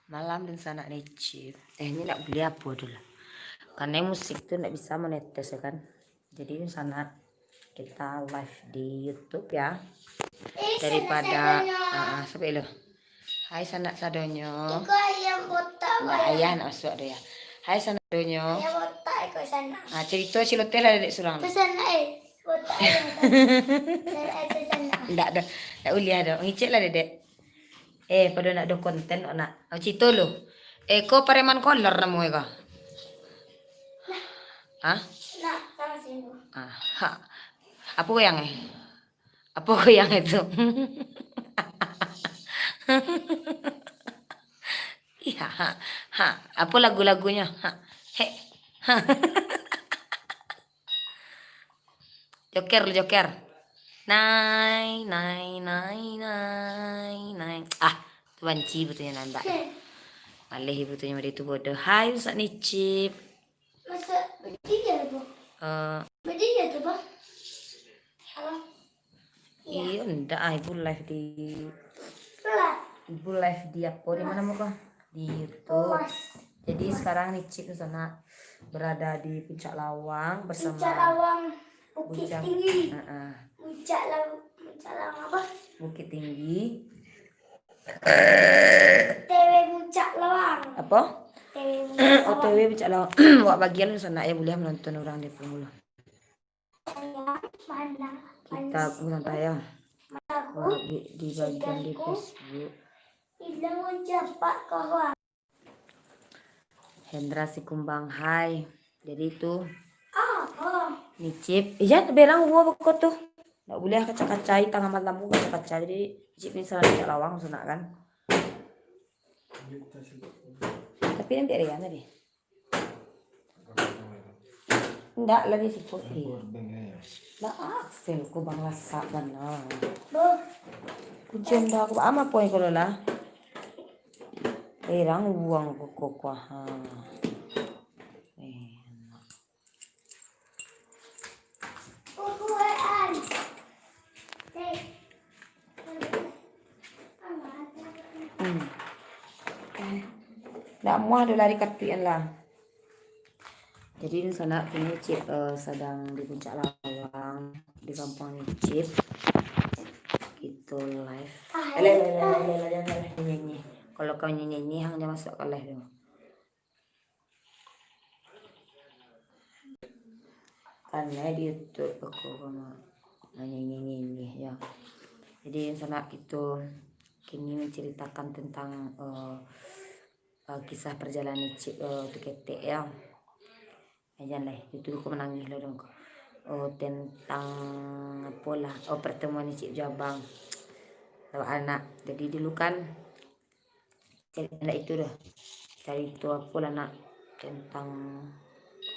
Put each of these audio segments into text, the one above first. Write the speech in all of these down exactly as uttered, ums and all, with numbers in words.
Malam dunsanak Nicip. Eh, ini nak beli apa dulu? Karena musik tu ndak bisa monetis ya kan. Jadi dunsanak kita live di YouTube ya. Daripada ah, ah, sampai lo. Hai sanak sadonyo. Iko ayam botak. Ndak, ayah nak masuk dulu ya. Hai sanak sadonyo. Ayam botak iko sanak. Ah, cerita ciloteh lah dedek surang. Pesan eh. Botak ayam botak. Pesan eh pesan. Ndak dah. Ndak boleh dah. Ngicek lah dedek. Eh, pado nak do konten, nak. Oh, cito lo. Eh, ko pareman kolor namo e ko? Hah? Nak, sama sini. Ah, ha. Apo goyang eh? Apo goyang itu? Iya, ha. Ha. Apo lagu-lagunyo? Ha. He. Ha. Joker lu, joker. Nai, nai, nai, nai, nai. Ah, tu banci butuhnyo nampak. Maleh butuhnyo mode tu bodoh. Hai, Ustaz Nicip. Masa berdiri tu, Bang? Eh. Berdiri tu, Bang? Halo? Iya. Iyo, ndak ah, ibu live di Lah. Ibu live di apa? Di mana muka? Di YouTube. Mas. Jadi sekarang Nicip di sana berada di Puncak Lawang bersama Puncak Lawang, Bukit Bujang. Tinggi. Heeh. Puncak Law-, Puncak Lawang apa? Bukit Tinggi. T W Puncak Lawang. Apa? T W Puncak Lawang. Oh, T W Puncak Lawang. Wak bagian di sana ya, boleh menonton orang di pemula. Kita bukan tayang. Wah, di, di bagian di Facebook. Hendra Sikumbang, hai. Jadi tu Nicip, iya berang gua beko tu. Ndak boleh kaca-kacai tangah malam gua kaca-kaca. Jadi Nicip ni salah Puncak Lawang sanak kan. Tapi nanti ada yang tadi. Ndak lah di situ. Ndak aksel ku bang rasak bana. Kuncian dah aku ama poin kalau lah. Erang buang ku koko ha. Eh. Hmm. Eh, ndak muah doh lari katuian lah. Jadi, di sana kini Cip, eh, sadang di Puncak Lawang, di kampuang Cip. Kito live. Eh, leh, leh, leh, leh, leh, leh, leh, nyanyi. Kalau kau nyanyi, hang jan masuk ka live tu. Kan di YouTube aku kama nyanyi-nyanyi, ya. Jadi, sanak kito kini menceritakan tentang, eh, eh, kisah perjalanan Cip, eh, tu ketek, ya. Eh, jan lai, itu aku menangis lah dong. Oh, tentang apolah, oh, pertemuan Cip jo abang. Sabab anak. Jadi, dulu kan, Cari anak itu dah. Carito apo lah nak tentang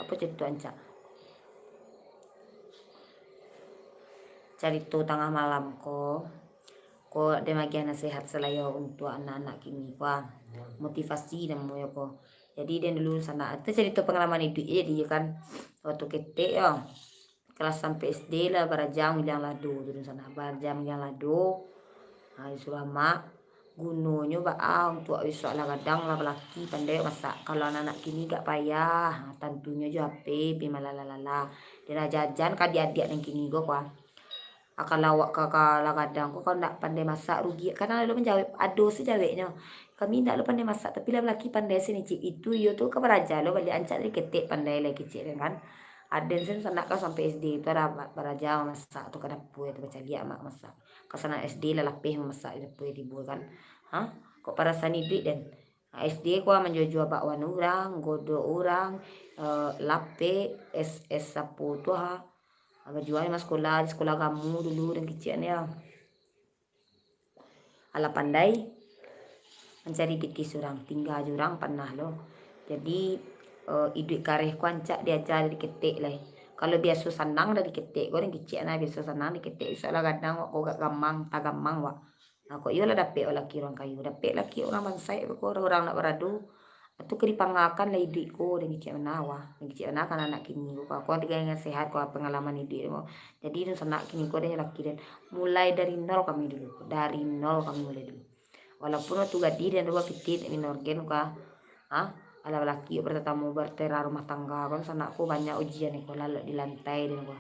apo carito ancak? Carito tangah malam ko, ko ado magiah nasihat salayo untuak anak-anak kini ko, ah. Motivasi namonyo ko. Jadi, den dulu sanak, itu carito pangalaman iduik je dia kan. Waktu ketek yo. Kelas sampai S D lah, barajang miliang lado tu di sana. Barajang miliang lado, ha, disuruh amak, gunonyo baa untuak bisuak lah gadang lah balaki pandai masak. Kalau anak-anak kini gak payah, ha, tantunyo jo H P, pi malalala. Dia lah jajan ka adiak-adiak nan kini ko, kuah. Kalau awak ka, ka lah gadang ko, kalau ndak pandai masak, rugi. Kadang ado manjawek, ado se jaweknyo. Kami ndak lo pandai masak, tapi lah balaki pandai se ni, Cik. Itu iyo tu ka baraja lo, baliak ancak dari ketek pandai lai kecek kan. Aden sen sanak kan sampai S D tu ada ba-, baraja masak tu ka dapua tu, bacaliak mak masak. Ka sanak S D lah lapeh mamasak di dapua tibo kan. Ha? Kok parasan iduik den? Ha, S D ko manjua-jua bakwan urang, godok urang, eh, lapek, es, es apo tu ha. Ha, bajua mah sekolah, di sekolah agamo dulu den kecek ni ha. Alah pandai mancari pitih surang, tingga jo urang panah lo. Jadi, eh, iduik kareh ko ancak diaja dari ketek lai. Kalau biaso sanang dari ketek ko, den kecek nah, biaso sanang dari ketek, bisuak lah gadang wak ko gak gamang, tagamang wak. Nah, kok iyo lah dapek wak laki urang kayo, dapek laki urang bansaik ko, urang nak barado. Atu ka dipangakan lah iduik ko, den kecek bana wah. Den kecek bana kan anak kini ko, ko dengan sehat ko pengalaman iduik ko. Jadi, dunsanak kini ko ado laki den. Mulai dari nol kami dulu. Dari nol kami mulai dulu. Walaupun waktu gadih den tu bapitih dek minorgen ko, ah, alah balaki bertatamu bertera rumah tangga kan, sanak ko banyak ujian ko, lalok di lantai den ko.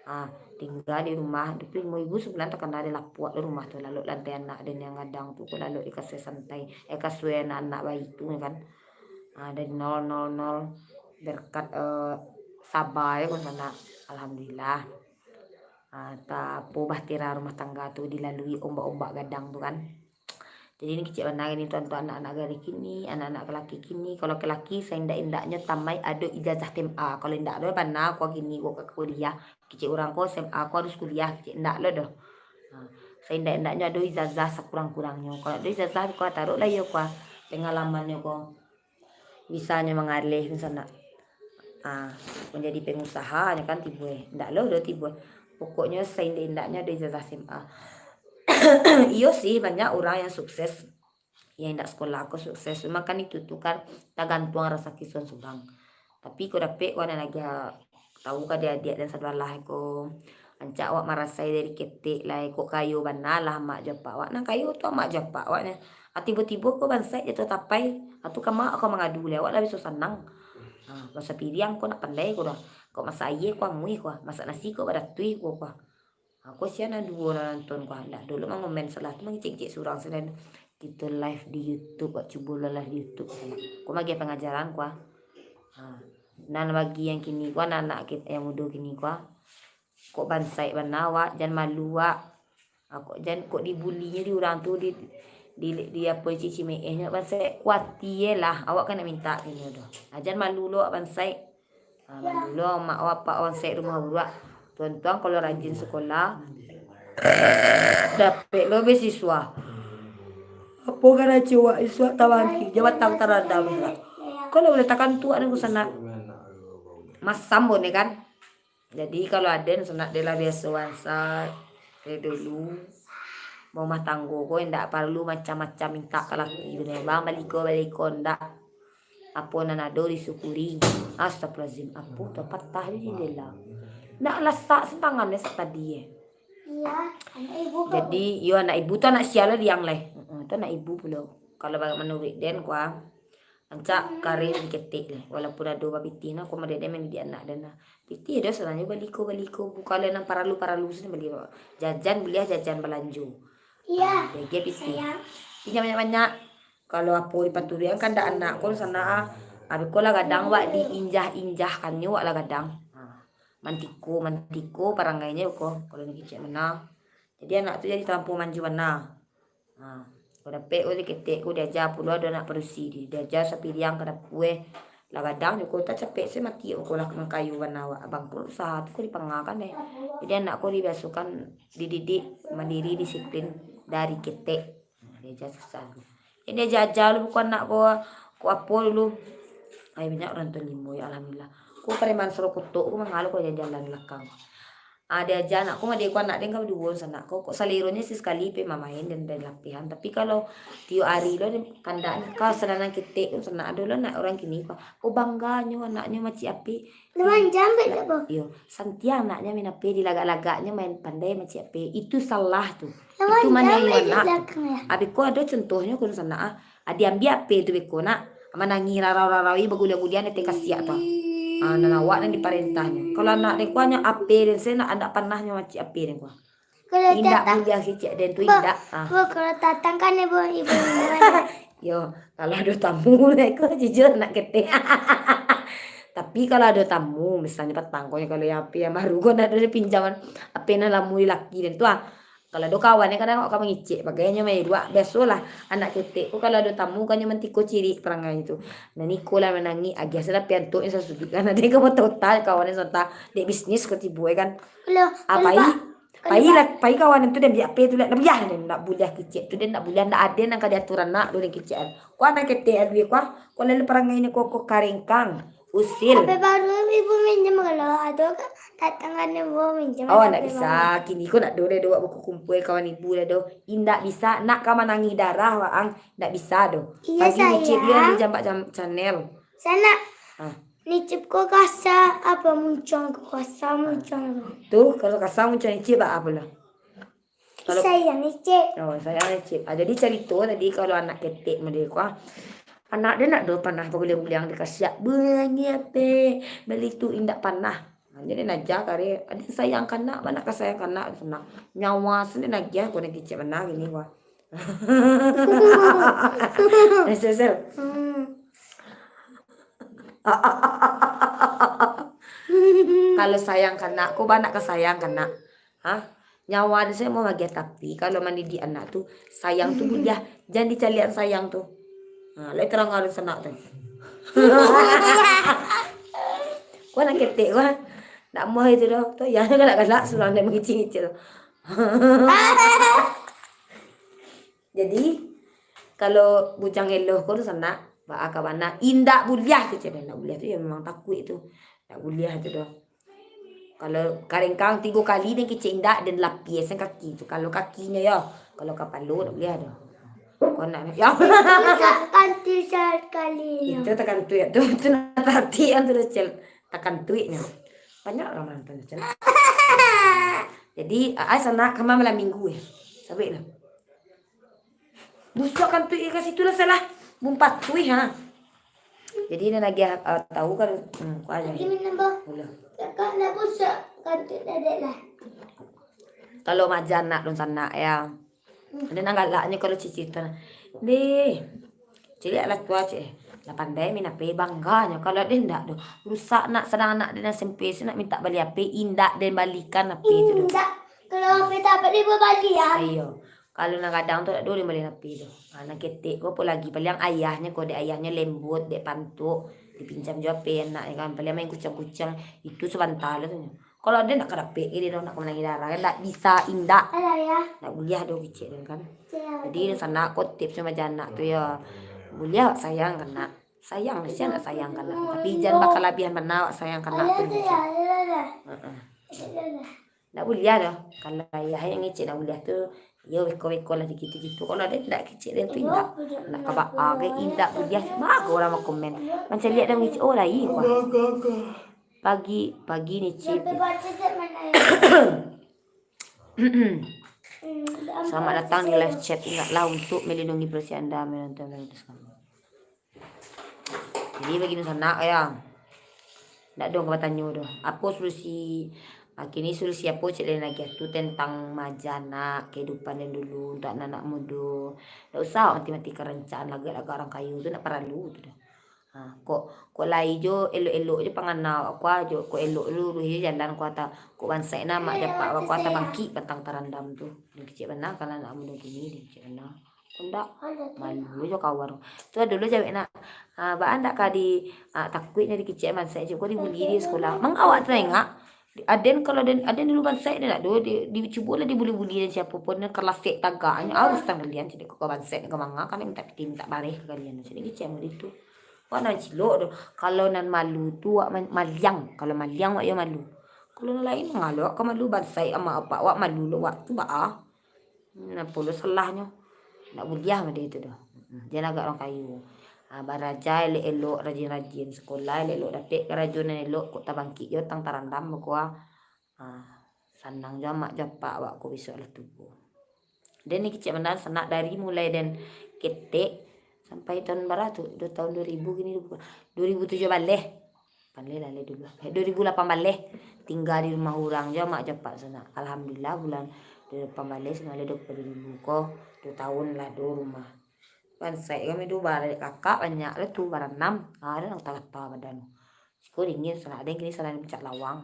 Ah, tingga di rumah, duo puluah limo ribu sabulan takana den lapuak di rumah tu, lalok lantai anak den yang gadang tu ko, lalok di kasua santai, eh, kasua anak-anak bayi tu kan. Ah, dari nol, nol, nol, berkat, eh, sabar ya kan sanak. Alhamdulillah. Ah, ta-, apo bahtera rumah tangga tu dilalui ombak-ombak gadang tu kan. Jadi ni kecek bana ni tu, untuk anak-anak gadih kini, anak-anak laki kini. Kalau laki-laki, saindak-indaknyo tamai ado ijazah S M A. Kalau indak ado bana ko kini ko ka kuliah. Kecek urang ko S M A ko harus kuliah, kecek indak lo doh. Ha, saindak-indaknyo ado ijazah sakurang-kurangnyo. Kalau ado ijazah ko taruhlah iyo ko, pengalamannyo ko. Bisanyo mangaleh tu sanak. Ah, manjadi pengusaha nyo kan tibo, eh. Ndak lo do tibo. Pokoknyo saindak-indaknyo ado ijazah S M A. Iyo sih, banyak urang yang sukses, yang indak sekolah ko sukses. Cuma kan itu tu kan tagantuang rasaki surang-surang. Tapi ko dapek ko nan agiah tahu ka di adiak dan sabalah ko. Rancak awak marasai dari ketek lai, kok kayo bana lah amak jo apak awak. Nan kayo tu amak jo apak awak nyo. Ah, tibo-tibo ko bansaik jatuah tapai, ah, tu ka ma ko mangadu lai, awak lah biso sanang. Ah, masak piriang ko ndak pandai ko doh. Kok masak aia ko amuih ko, masak nasi ko badatui ko ko. Ah, ko sia nan duo nan nonton ko, ndak dulu mangomen salah tu mangecek-ngecek surang sanan. Kito live di YouTube, wak cubo lo live di YouTube ko. Ko magiah pangajaran ko. Ah, nan bagi yang kini ko, anak-anak kit-, yang mudo kini ko. Kok bansaik bana awak, jan malu awak. Ah, kok jan, kok dibulinyo di urang tu, di, di, di apo, di cici meehnyo, bansaik kuatie lah, awak kan nak mintak kinyo doh. Ah, jan malu lo awak bansaik. Ah, malu lo mak awak apak bansaik rumah buruak. Tuan-tuan kalau rajin sekolah, dapek lo beasiswa. Apo karajo awak isuak tabangkik, jabatan taradam lah. Kalau boleh takan tuak ni ku sanak. Masam bo ni kan. Jadi, kalau aden sanak, dek lah biaso bansaik dari dulu, barumah tanggo ko indak paralu macam-macam mintak ka laki tu, bang, baliko-baliko, ndak. Apo nan ado disyukuri. Astagfirullahalazim, apo tu patah di jendela. Ndak lasak setangah ni sak tadi, eh. Iya, anak ibu kau. Jadi, yo, anak ibu tu anak sia lah diang lai. Heeh, tu anak ibu pulo. Kalau ba-, manuruik den, kua, rancak kareh di ketek lai. Walaupun ado bapitih nah, kua, madek den mandidik anak den nah. Pitih ado sabananyo baliko-baliko, bukan lai nan paralu-paralu sajo bali. Jajan buliah, jajan balanjo. Iya, ah, jadi pitih. Sayang. Pitih jan banyak-banyak. Kalau apo dipaturuikan kandak anak ko sanak, ah, abih ko lah gadang wak diinjah-injahkannyo wak lah gadang. Ah, mantiko, mantiko parangainyo ko, kalau ni kicik bana. Jadi anak tu jadi talampo manjo bana. Ha, ko dapek ko di ketek ko diaja pulo ado anak padusi di, diaja sapiriang ka dapua, eh. Lah gadang juo ko, tacapek se mati ko lah nan kayo bana awak. Bangkrut usaha tu ko dipangakan, eh. Jadi anak ko dibiasokan dididik mandiri, disiplin dari ketek. Ha, diaja susah. Jadi diaja-aja lo bukan anak ko, ko apo dulu. Ai banyak urang tuo limo, ya alhamdulillah. Ko pareman Sorokotok ko mangalo ko jalan-jalan balakang. Ah, diaja anak ko, madeko anak den ka baduo sanak ko. Kok saleronyo sasekali pe mamain dan, dan lapihan. Tapi kalau tiok ari lo den kandaknyo, ka sanan ketek tu sanak ado lo anak urang kini ko. Oh, bangganyo anaknyo macik api. Lumayan jambek tak, Bang? Iyo, santiang anaknyo main api, dilagak-lagaknyo main pandai macik api. Itu salah tu. Itu maniayo anak tu. Abih ko ado contohnyo ko sanak ah. Ah, diambiak ape tu beko nak, manangih rarau-rarau, ih, baguliang-guliang di ateh kasiak tu. Ah, nan awak nan diparentanyo. Kalau anak den ko nyo ape den se nak, andak panahnyo macik ape den ko. Indak buliah kicik den tu, indak. Ah. Kalau tatang kan ibu, ibu, ibu. Yo, kalau ado tamu, ko jujur nak ketek. Tapi kalau ado tamu, misalnyo patang ko nyo, kalau yang ape yang baru ko nak ado pinjaman, ape nan lamo di laki den tu ah. Kalau ado kawan, kadang awak ka mangicek, bagainyo mah, duak, biasolah, anak ketek ko kalau ado tamu, kan nyo mantiko cirik parangai tu. Nan iko lah manangih, agiah sadapek antuknyo sasuduik, kan ado ka matotal kawan nyo santa, dek bisnis ko tibo, eh, kan. Kalau, ah, kalau pai, pai lah, pai kawan tu, den biak ape tu lah, nak buliah, den nak buliah kicek tu, den nak buliah, ndak ado nan ka diatur anak tu, den kicek. Ko anak ketek aduh, ko, ko lalu parangainyo ko, ko karengkang. Usil. Ape baru ibu minjam kalau ado ka datang kan ibu minjam. Oh, ndak bisa. Kini ko ndak do deh, do wak bakukumpul kawan ibu dah do. Indak bisa, nak ka manangih darah waang, ndak bisa do. Iyo, pagi micik dia di Jambak Jam-, Channel. Sanak. Ah. Nicip ko kasa apa muncuang ko kasa muncuang tu. Tu kalau kasa muncuang nicip ba apo lah? Kalau sayang Icip. Oh, sayang Icip. Ah, jadi carito tadi kalau anak ketek model ko, ah, anak den ndak do panah baguliang-guliang di kasiak, bangih ape, bali tu indak panah. Ah, jadi naja kare, ado sayang kanak, bana ka sayang kanak, sanak. Nyawa sendiri nagiah ko nak kicik bana gini ko. Sel, sel. Hmm. Kalau sayang kanak, ko bana ka sayang kanak. Ha? Nyawa ni sajo mau magiah, tapi kalau mandidik anak tu, sayang tu buliah, jan dicaliakan sayang tu. Ha, lai tarang alun sanak tu. Ko anak ketek ko, ndak amuah itu doh. Tu, iyo, galak-galak surang dek mangicik-ngicik tu. Jadi, kalau bujang eloh ko tu sanak, baa ka bana, indak buliah tu, cak, indak buliah tu, yo memang takuik tu. Indak buliah tu doh. Kalau karengkang tigo kali den kicik indak, den lapiahan kaki tu. Kalau kakinyo yo, kalau kapalo ndak buliah doh. Kau nak, yo. Itu takantuik sakali nyo. Itu takantuik tu, tu nak tatikan tu, Cel. Takantuiknyo. Banyak urang manonton, Cel. Jadi, ai sanak kama malam minggu eh. Sabik lah. Busuak kantuik ka situ lah salah. Bumpatuih ha. Jadi, nan lagi, ah, tahu kan, hmm, kuah jadi. Lagi minum, Bah. Boleh. Kakak nak busuak kantuik dadek lah. Kalau maja anak lun sanak ya. Hmm. Ada nan galaknyo kalau cicito nah. Deh. Ciliak lah tua cik. Lah pandai main H P, bangganyo. Kalau ade ndak doh. Rusak nak, sadang anak den S M P tu nak mintak bali H P, indak den balikan H P tu doh. Indak. Kalau H P tapat dia babali ya. Iyo. Kalau nan gadang tu dak ado den bali H P tu. Ha, nan ketek ko apo lagi, paliang ayahnyo ko, dek ayahnyo lembut, dek pantuk, dipinjam juo H P anak, ya kan. Paliang main kuciang-kuciang, itu sabanta lah tu. Kalau ade ndak ka dapek, eh, dia ndak ka manangih darah, kan ndak bisa, indak. Alah, ya. Ndak buliah doh kicik tu kan. Jadi, sanak ko tips sama anak tu ya. Buliah sayang kanak. Sayang lah, sia ndak sayang kanak. Tapi jan bakalabihan bana awak sayang kanak tu. Heeh. Ndak buliah doh. Kalau ayah yang ngecek ndak buliah tu, yo beko-beko lah dikitu-kitu. Kalau ade ndak kicik den tu indak. Nak ka baa ge, indak buliah. Bago urang bakomen. Mancaliak den ngecek, oh, lai ko. Pagi, pagi ni, Cip. Selamat datang di live chat. Ingatlah untuk melindungi privasi anda, menonton dan terus kami. Jadi, bagi dunsanak, ya. Ndak doh ka batanyo doh. Apo solusi, ah, kini solusi apo cek den lagi tu tentang maja anak, kehidupan den dulu, untuk anak-anak mudo. Ndak usah mati-mati ka rancak, lagak-lagak urang kayo tu ndak paralu tu doh. Ha, kok, kok lai jo, elok-elok jo pangana awak, kua jo, kok elok luruih jo jalan, kua ta-, kok bansaik nah, mak jo apak awak, kua tabangkik pantang tarandam tu. Kecek bana, kalau anak mudo kini, kecek bana. Kok ndak? Malu jo kawan. Tu ado lo jawek nak. Ah, baa ndak ka di, ah, takuiknyo dikicek bansaik, kok dibuli di sekolah. Mang awak tu ingak, aden kalau aden, aden dulu bansaik, den ndak do, di, di, cubolah dibuli-buli den siapo pun, den kalafek tagaknyo, arus tang galian, jadi kok bansaik ka manga, kan mintak piti, mintak bareh ka galian, jadi kicek model tu. Wak nan cilok tu, kalau nan malu tu wak ma-, maliang, kalau maliang wak yo malu. Kalau nan lain manga lo wak ka malu, bansaik amak apak wak malu lo wak tu baa. Nah, pulo salahnyo. Ndak buliah mode itu doh. Mm, jan lagak urang kayo. Ah, baraja elok-elok, rajin-rajin, sekolah elok-elok, dapek karajo nan elok, kok tabangkik jo tang tarandam bakua. Ah, sanang jo amak jo apak awak ko bisuak lah tuo. Den ni kicek bana sanak dari mulai den ketek sampai tahun bara tu, duo tahun duo ribu kini, duo ribu tujuah baleh. Lapan baleh lah, lai duo baleh. Eh, duo ribu lapan baleh. Tingga di rumah urang jo mak jo apak sanak. Alhamdulillah, bulan duo ribu lapan baleh, sampai duo ribu duo puluah duo ribu ko, duo tahun lah duo rumah. Bansaik kami duo, baradik kakak banyak lah tu, baranam. Ah, ado nan kata-kata badan. Siko dingin sanak, den kini sanak di Puncak Lawang.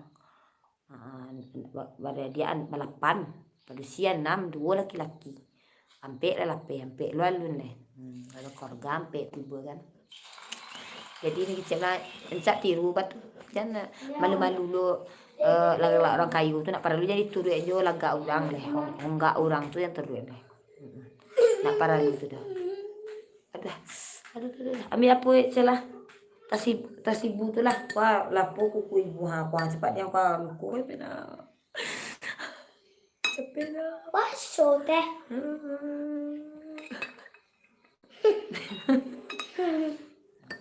Ah, ba-, baradiak an-, balapan. Padusi anam, duo laki-laki. Ampek lah lapeh, ampek lo alun lai. Hmm, kalau keluarga ampek tibo kan. Jadi ni kecek lah, rancak tiru batu. Jan malu-malu lo, eh, lagak-lagak urang kayo tu, ndak paralu jadi turuik jo lagak urang lai. Hong-, honggak urang tu yang turuik lai. Mm-mm. Ndak paralu tu doh. Aduh, aduh, aduh, aduh. Ambil apo, Cel lah? Tas ib-, tas ibu tu lah. Wah, lapo kuku ibu, ha, kuah cepat dia, kuah luku, eh, pina. Capek dah. Puaso teh. Hmm.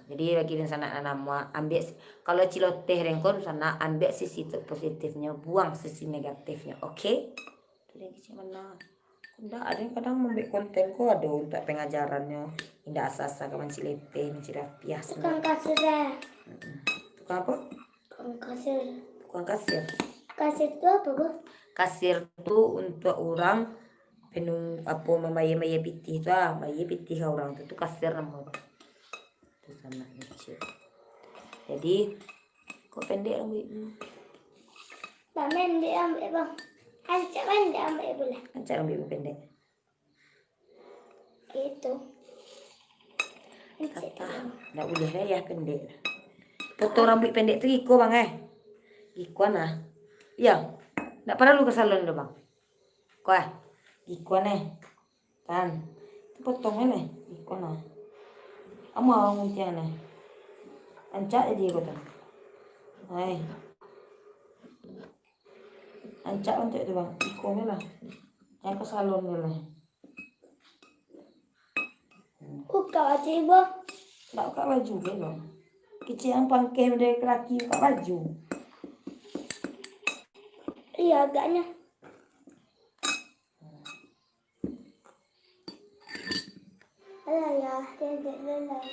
Jadi, bagi dunsanak nan amuah, ambiak si-, kalau ciloteh den ko, dunsanak, ambiak sisi tu positifnyo, buang sisi negatifnyo, oke? Tu den kecek bana. Ndak, ado yang kadang mambuek konten ko ado untuak pangajarannyo. Indak asa-asa ka mancari lepeh, mancari rapiah. Tukang kasir, eh. Mm-mm. Tukang apo? Tukang kasir. Tukang kasir. Kasir tu apo, Bo? Kasir tu untuak urang penung-, apo, mambayia-bayia pitih tu ah, bayia pitih ka urang tu, tu kasir namo tu. Tu sanak kecil. Jadi, kok pendek rambuik tu? Bang, pendek rambuik, Bang. Rancak pendek rambuik buliah. Rancak rambuik pendek. Gitu. Rancak. Ndak buliah lah, yo, pendek. Potong rambuik pendek tu iko, Bang, eh. Iko nah. Iyo. Ndak paralu ka salon doh, Bang. Ko ah. Iko nah. Kan. Tu potong nah. Iko nah. Amuah guntiang nah. Rancak jadi iko tu. Hai. Rancak untuak tu, Bang. Iko nah lah. Jan ka salon doh lah. Buka baju, Ibu. Ndak buka baju, Bang. Kecek nan pangkeh model laki buka baju. Iyo, agaknyo. Alah, yo, pendek lah.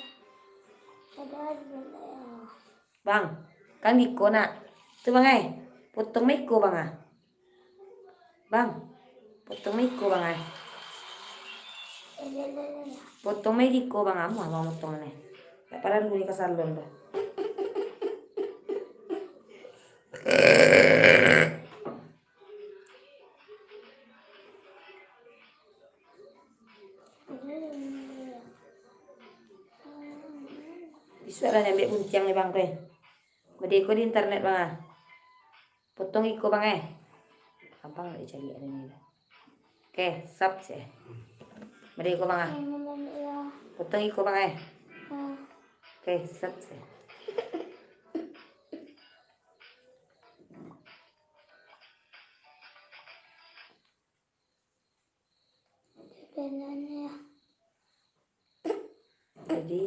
Ada aja pendek, yo. Bang, kan iko nak. Tu, Bang, eh. Potong iko, Bang, ah. Bang, potong iko, Bang, eh. Potong iko, Bang, amuah, Bang, potong ni. Ndak paralu ni ka salon doh. Bisuak lah ambiak guntiang ni, Bang, tu, eh. Bade ko di internet, Bang, ah. Potong iko, Bang, eh. Gampang lah dicari ado ni. Oke, sap se. Bade iko, Bang, ah. Potong iko, Bang, eh. Oke, sap se. Jadi,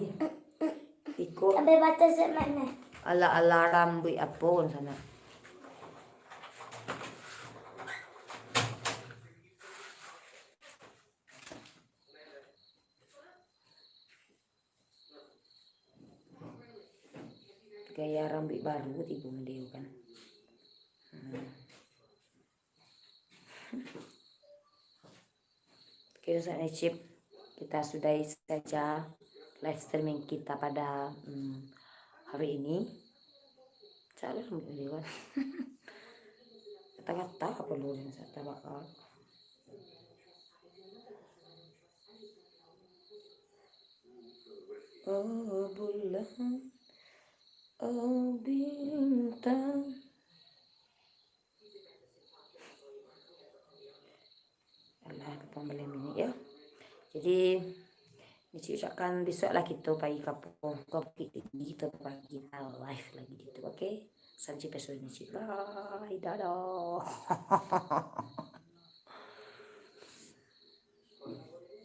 iko sampai batas sak mano? Ala-ala rambuik apo sanak? Gaya rambuik baru tibo model kan. Hmm. Oke, sanak Necip, kita sudahi saja live streaming kita pada, mm, hari ini. Salah lewat. Kata-kata apa lu yang saya tabakal? Oh bulan, oh bintang. Alah, lupa bali minit yo. Jadi, Necip ucapkan bisuak lah kito pai ka Bukittinggi, kito pai live lagi di YouTube, oke? Sampai jumpa, Necip. Bye, dadah.